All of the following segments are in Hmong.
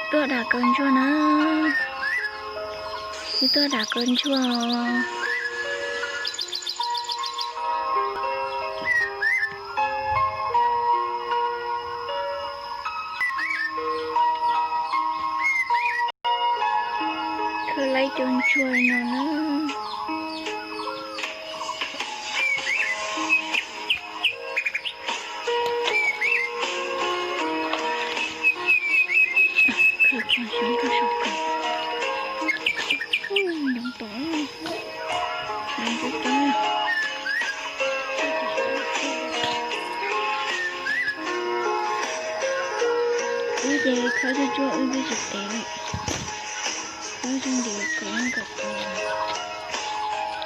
Tuaj dam kaus ntsuag na, tuaj dam kaus ntsuag. Khawb laib cov ntsuag no na. Khawb cov xyoob rau saum kawm. Ntoo tom, ntoo coob coob. Wb ces khawb cov ntsuag wb twb tsis tev li. Khawb zoo nti kawm nkawm tus,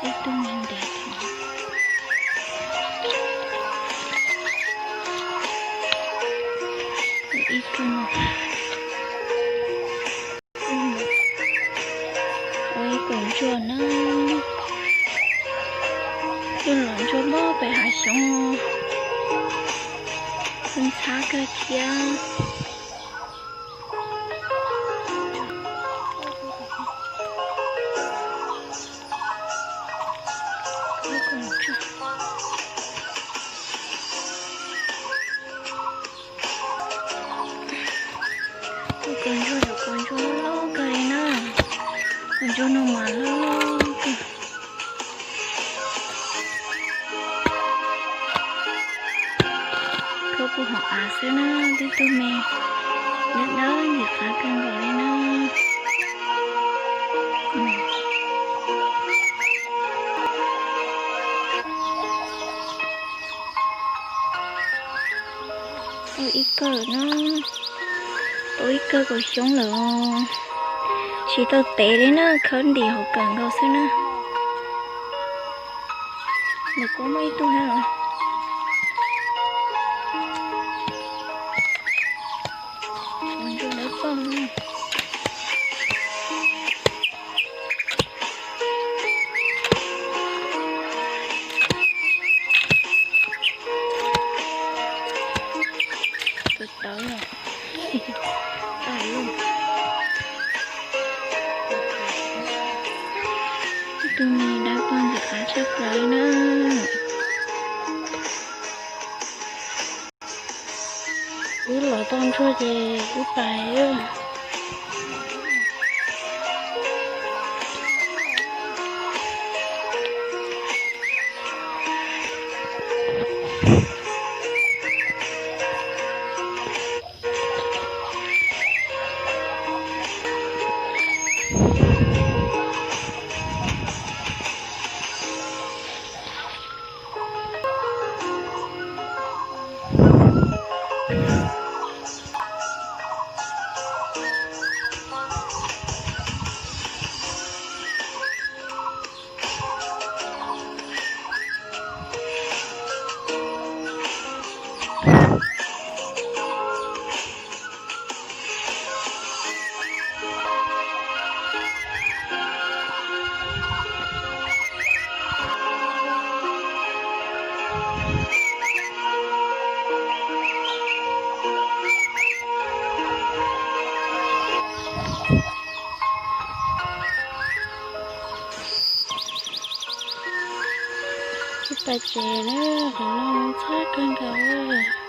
ib tug me ntev thiab. Ib tug no. Ua ib kaus ntsuag na. Tus los ntsuag nyob pem hav xyoob, ntxhab kawg thiab. Tus kaus ntsuag, tus kaus ntsuag loj loj kawg li na. Kaus ntsuag no mas loj loj kawg. Khawb puag hauv av xwb na, twb tug me dawb dawb ntxim qab kawg nkaus li na. Ua ib kawm na, ua ib kawm kaus xyoob lawm. Tsis tau tev li na, khawb ntim hauv kawm nkaus xwb na. Ntawm ko muaj ib tug thiab los. Ntsuag dawb paug. Tawv tawv lawm. Tus me dawb paug ntxim qab tshaj plaws na. Wb los tau ntsuag ces wb pais. pais tsev na, qhov no ntxhab kawg nkaus.